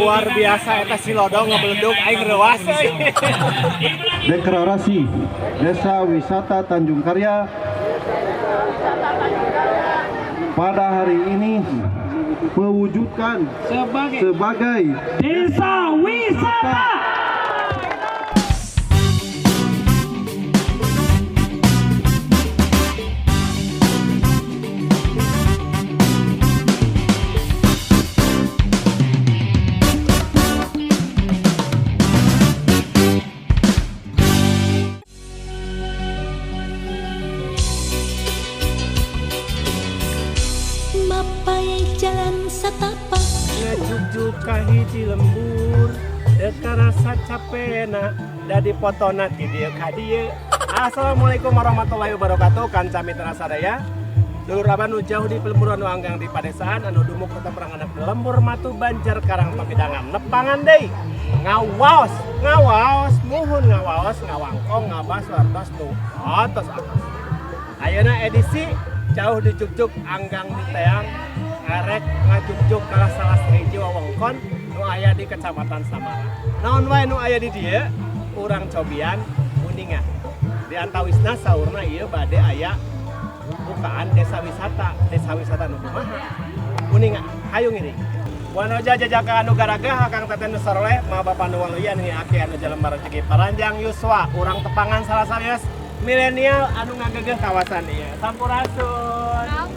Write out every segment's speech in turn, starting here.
Luar biasa eta si lodong ngebeledug aing reuas euy. Deklarasi Desa Wisata Tanjung Karya pada hari ini mewujudkan sebagai Desa Wisata. Mapai jalan setapak. Ngajugjug ka hiji lembur teu karasa capena da dipotona ti dieu ka dieu. Assalamualaikum warahmatullahi wabarakatuh, kanca mitra sadaya. Dulur abah nu jauh di pelemburan, nu anggang di padesaan, anu dumuk tetep anak lembur matu Banjar Karang Papidangan, nepangan deui ngawaos ngawaos muhun ngawaos ngawangkong ngabas wartos nu atos atos. Ayeuna edisi jauh di jugjug anggang di teang, arek ngajugjug kalah salah sahiji wewengkon nu aya di Kecamatan Samara. Naon wae nu aya di dieu, urang cobian uninga. Di antawisna saurna ieu bade aya bukaan desa wisata, desa wisata nu kumaha? Uninga, hayu ngiring. Wanoja jajaka anu garagah, akang teteh nu soroleh, ma bapa nu waluyan, hi aki anu jalema rezeki paranjang yuswa, urang tepangan salah sarios milenial anu ngagegeh kawasan ieu. Sampurasun.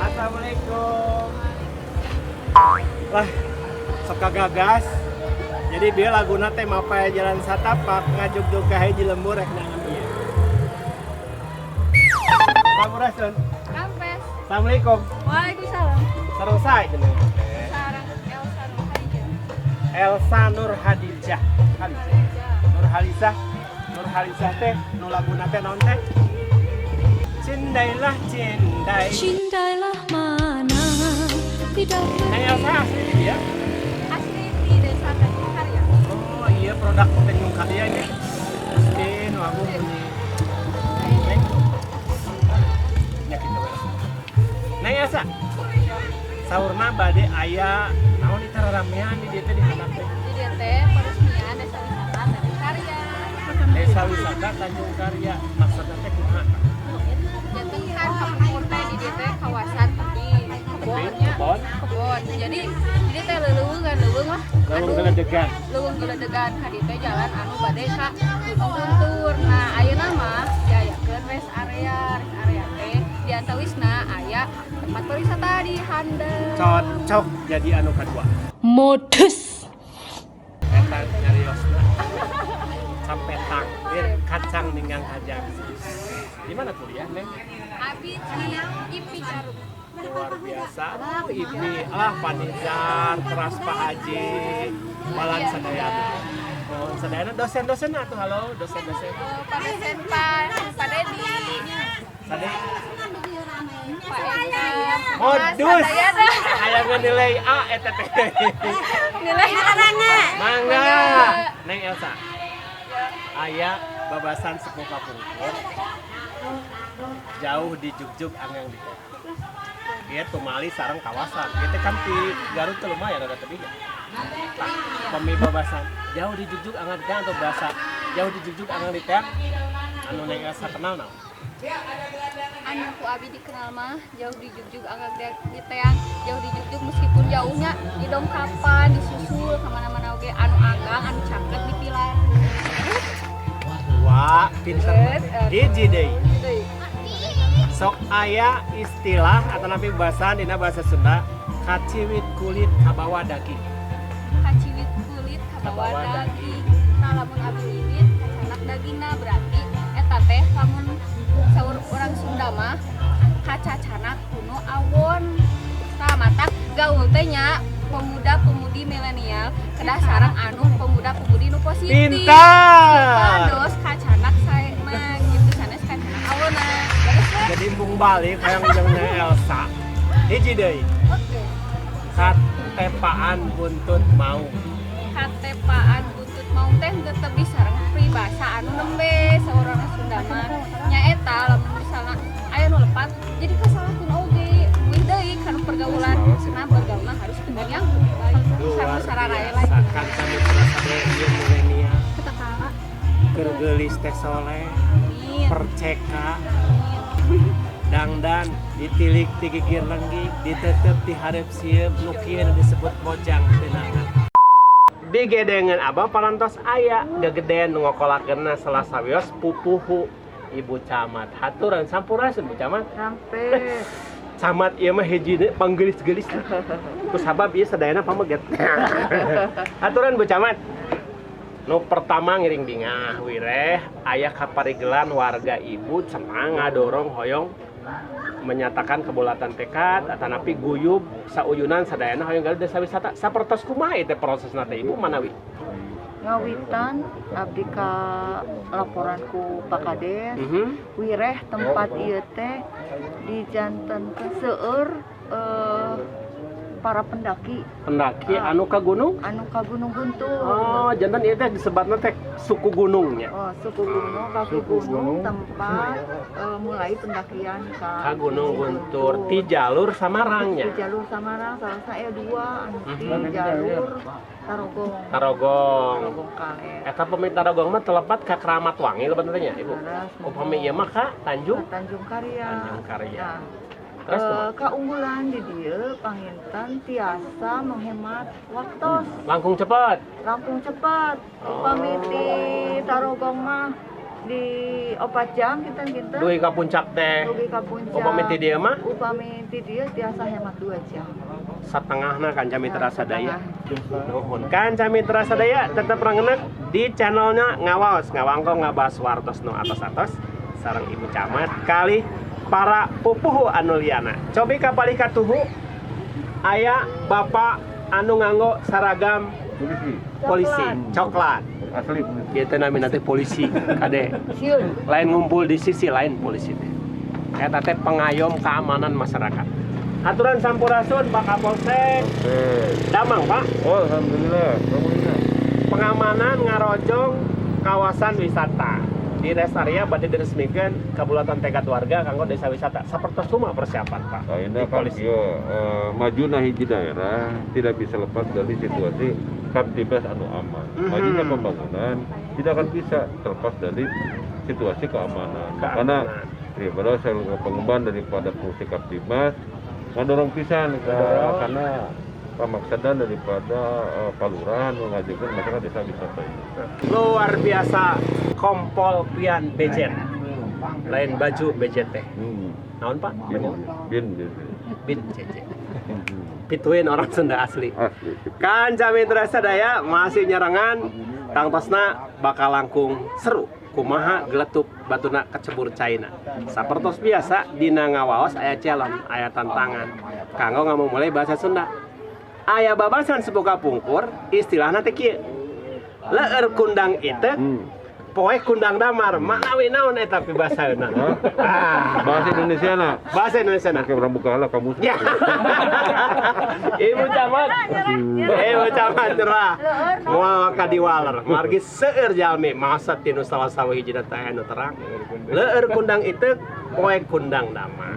Assalamualaikum. Lah, sok kagagas. Jadi bieu laguna teh mapay jalan satapak ngajugjug ka hiji lembur rek nanam ieu. Sampurasun. Rampes. Assalamualaikum. Waalaikumsalam. Sareng saha jenengan teh? Sareng Elsa Nurhadijah. Elsa Nur Hadijah. Hadijah. Nur Halisah. Nur Halisah teh nu laguna teh naon teh? Cindailah cindai. Cintailah mana tidak. Neng Elsa asli di dieu? Asli di Desa Tanjung Karya. Oh iya, produk Tanjung Karya nya. Gusti nu agung bunyi. Neng. Ya kitu we. Neng Elsa. Saurna bade aya naon ieu ramean di dieu teh di handap teh? Di dieu teh peresmian Desa Wisata Tanjung Karya. Desa Wisata Tanjung Karya maksudna teh kumaha? Janten kan kapungkur teh di dieu teh kawasan tepi kebonnya. Kebon. Kebon. Jadi di dieu teh leuweungan, leuweung lah. Leuweung geledegan. Leuweung geledegan, ka dieu teh jalan anu bade ka Gunung Guntur. Nah, ayeuna mah diayakeun rest area, rest area teh di antawisna aya tempat pariwisata di handap. Cocok jadi anu kadua. Modus. Eta nyariosna. Sampai takbir kacang ninggang hajang. Di mana kuliah, Neng? Abi di IPI Garut. Luar biasa. Oh, IPI. Ah, Panizar, teras Pak Haji, Balan Sadayana. Oh, Sadayana dosen-dosen atuh, halo, dosen-dosen. Oh, Pak dosen Pak, Pak Dedi, Sade Pak Eka, modus. Sadayana. Aya nilai A eta teh. Nilai. Mangga. Neng Elsa. Aya babasan sepuh kapungkur. Jauh di jugjug anggang di teh. Dia tumali sareng kawasan. Ieu teh kan di Garut teh lumayan ada tebihnya. Tah, pemi babasan jauh di jugjug anggang di teh atau bahasa jauh di jugjug anggang di teh anu Neng Elsa kenal naon? Anu ku abi dikenal mah jauh di jugjug anggang di teang, jauh di jugjug meskipun jauhnya di dongkapan disusul kemana-mana oge anu anggang anu caket dipilar. Wah, pinter. Hiji deui. Deui. Sok aya istilah atau napi bahasan dina bahasa Sunda, kaciwit kulit kabawa daging. Kaciwit kulit kabawa Kabawa daging. Nah, lamun abi liwit kacanak dagingna, berarti eta teh lamun saur orang Sunda mah kacacanak kuno awon. Tah, matak gaul teh nya pemuda-pemudi milenial kedah sareng anu pemuda-pemudi nu positif. Pintar. Supados kacanak saena gitu, sanes kacanak awonna. Bagus we? Jadi embung balik hayang jeung Elsa. Hiji deui. Oke. Katepaan buntut maung. Katepaan buntut maung teh teu tebih sareng peribahasa anu nembe saur orang Sunda mah nyaeta lamun misalna aya nu lepat jadi kasalahkeun oge wih deui kana pergaulan. Nah, bergaulna harus dengan yang baik. Luar Luar sararae biasa lah. Kanca mitra sadaya, ieu milenial. Keur geulis teh soleh, Amin. perceka, dangdan, ditilik ti gigir lenggik, ditetep ti hareup sieun, nu kieu nu disebut mojang tenangan. Di gedengeun abah parantos aya gegedean nu ngokolakeunna salah sawios pupuhu, Ibu Camat. Haturan sampurasun, Bu Camat. Rampes. Camat ieu mah hiji panggelis-gelis. Ku sabab ieu sadayana pameget. Haturan, Bu Camat. Nu pertama ngiring bingah wireh aya kaparigelan warga ibu cenah ngadorong hoyong menyatakan kebulatan tekad atanapi guyub sauyunan sadayana hoyong gaduh desa wisata. Sapertos kumaha ieu teh prosesna teh, Ibu, manawi? Ngawitan abdi ka laporan ku Pak Kades, wireh tempat ieu teh dijantenkeun seueur para pendaki. Pendaki anu ka gunung? Anu ka Gunung Guntur. Oh, janten ieu teh disebatna teh suku gunungnya. Oh, suku gunung, kaki gunung, tempat mulai pendakian ka Ka Gunung Guntur ti jalur Samarangnya. Di jalur Samarang salah saya dua anu di jalur Tarogong. Tarogong. Tarogong Kaler. Eta pami Tarogong mah telepat ka Keramat Wangi lebat nya, Ibu. Leres. Upami ieu mah ka Tanjung Tanjung Karya. Tanjung Karya. Nah, Terus kumaha? Keunggulan di dieu panginten tiasa menghemat waktu. Langkung cepet. Langkung cepat. Upami ti Tarogong mah di 4 jam kinten-kinten. Dugi ka puncak teh. Dugi ka puncak. Upami ti dieu mah? Upami ti dieu tiasa hemat 2 jam. Satengahna, kanca mitra Nah, sadaya. setengah. Nuhun. Kanca mitra sadaya, tetep rengenek di channelnya Ngawaos, ngawangkong ngabahas wartos nu atos-atos sareng Ibu Camat kali para pupuhu anu liana. Cobi kapalih katuhu aya bapak anu nganggo seragam Polisi. Polisi coklat. Asli polisi. Ieu teh namina teh polisi kade. Sieun. Lain ngumpul di sisi lain polisi teh. Eta teh pengayom keamanan masyarakat. Aturan sampurasun, Pak Kapolsek. Oke. Damang, Pak? Oh, alhamdulillah. Alhamdulillah. Pengamanan ngarojong kawasan wisata di rest area bade diresmikan kabulatan tekad warga kanggo desa wisata. Sapertos kumaha persiapan, Pak? Nah, ini Di kan polisi. ya, majuna hiji daerah tidak bisa lepas dari situasi Kamtibmas anu aman. Majunya pembangunan tidak akan bisa terlepas dari situasi keamanan. Karena daripada saya pengemban daripada fungsi Kamtibmas ngadorong pisan karena pamaksadan daripada palurahan mengajukan masyarakat desa wisata ini. Luar biasa, Kompol Pian Bejet. Lain baju bejet teh. Naon, Pak? Bin, bin, bin. Bin CC. Pituin orang Sunda asli. Asli. Kanca mitra sadaya, masih nyarengan tangtosna bakal langkung seru kumaha geletuk batuna kecebur caina. Sapertos biasa dina Ngawaos aya challenge, aya tantangan kanggo ngamumule bahasa Sunda. Aya babasan sepuh kapungkur, istilahna teh kieu: "Leur kundang iteuk, poek kundang damar." Maknawi naon eta pibasaeuna? Ah. Bahasa Indonesia na. Bahasa Indonesia na. Oke, orang buka lah kamu. Ya. Ibu Camat. Ibu Camat nyerah. Moal kadiwaler. Margi seueur jalmi masa tinu salah sawih hiji teh anu terang. Leur kundang iteuk, poek kundang damar.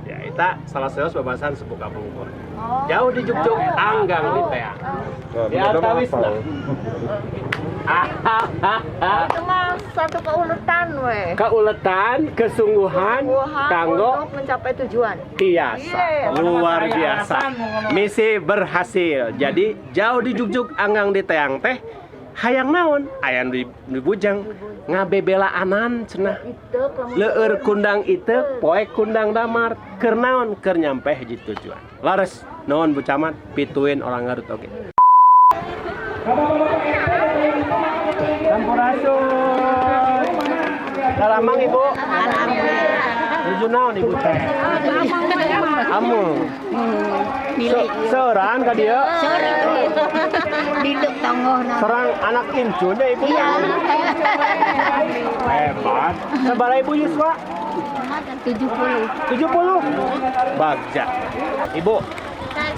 Ya, eta salah satu babasan sepuh kapungkur. Jauh di jugjug, anggang di teang. Nah, Di antawisna. Itu mah satu keuletan weh. Keuletan, kesungguhan, Kesungguhan kanggo untuk mencapai tujuan. Tiasa. Iya. Luar biasa. Misi berhasil. Jadi jauh di jugjug anggang di teang teh hayang naon? Aya di bujang ngabebelaanan cenah. Itu lamun Leur kundang iteuk, poek kundang damar, keur naon? Keur nyampe hiji tujuan. Lares, nuhun, Bu Camat, pituin orang Garut oke. Sampurasun. Daramang, Ibu? Nuju naon Ibu teh? Amu. Seorang ka dieu? Duduk tonggoh. Serang anak incunya Ibu. Iya. Hebat. Sabaraha Ibu yuswa? 70. 70. Bagja. Ibu,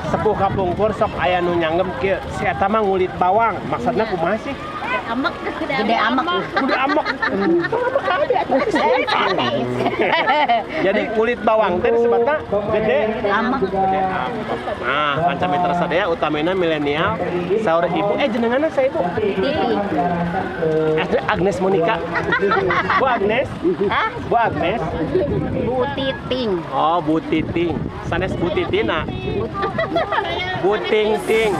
sepuh kapungkur sok aya nu nyanggem kieu, si eta mah ngulit bawang. Maksudna kumaha sih? Ambek. Gede ambek. Gede ambek. Jadi kulit bawang teh disebutna gede Ambek. Gede ambek. Nah, kanca mitra sadaya, utamina milenial, saur ibu, jenenganna saya, Ibu? Titi. Agnes Monica. Bu Agnes? Hah? Bu Agnes? Bu Titing. Oh, Bu Titing. Sanes Bu Titina. Bu Ting Ting.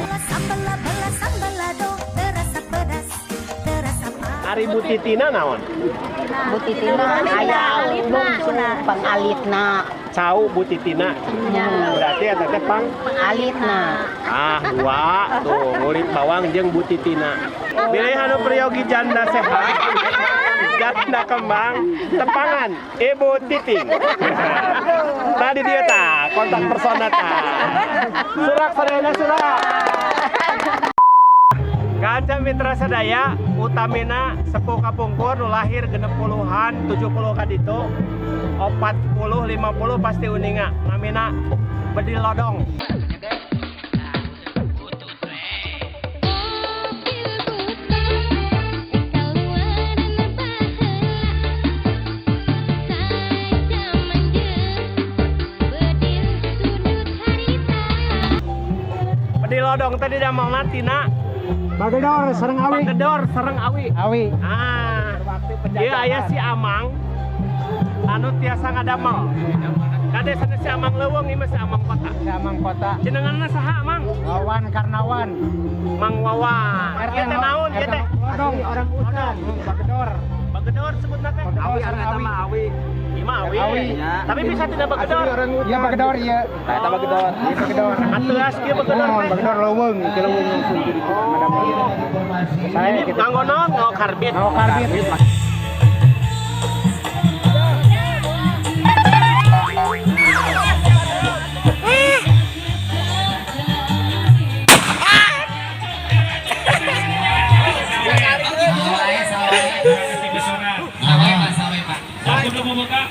Ari Bu Titina naon? Bu Titina aya bungsu pangalitna. Cau Bu Titina. Berarti eta teh pang Alitna. Ah, dua tuh ngulit bawang jeung Bu Titina. Bilih anu priyogi janda sehat, janda kembang, tepangan Ibu Titing. Tadi dia ta, kontak persona ta. Surak sadayana surak. Kanca mitra sadaya, utamina sepuh kapungkur nu lahir 60-an, 70 ka ditu, 40, 50 pasti uninga. Namina bedil lodong. Bedil lodong tadi damelna tina Bagedor sareng awi. Bagedor sareng awi. Awi. Ah, ieu aya si Amang anu tiasa ngadamel. Kade sanes si Amang leuweung, ieu mah si Amang kota. Si Amang kota. Jenenganna saha, Mang? Wawan Karnawan. Mang Wawan. Ieu teh naon ieu teh? Lodong orang hutan. Bagedor. Bagedor sebutna teh. Bagedor sareng awi. Awi. Ieu mah awi. Awi. Tapi bisa tidak bagedor. Iya, bagedor iya. Nah, eta bagedor. Iya, bagedor. Ateas kieu bagedor Oh, teh. bagedor leuweung, ti leuweung langsung jadi ngadamel. Saya Ini gitu. nganggo naon? Nganggo karbit. Nganggo karbit.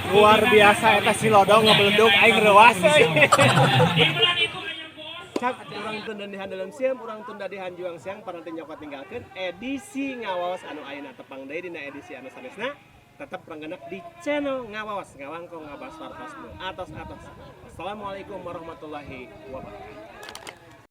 Luar biasa eta si lodong ngebeleduk, aing reuas euy. Cak urang tunda di handalam siang, urang tunda di hanjuang siang, paranti nyokot tinggalkeun edisi Ngawaos anu ayeuna, tepang deui dina edisi anu sanesna, tetep renggenek di channel Ngawaos, ngawangkong ngabas wartos nu atos-atos. Assalamualaikum warahmatullahi wabarakatuh.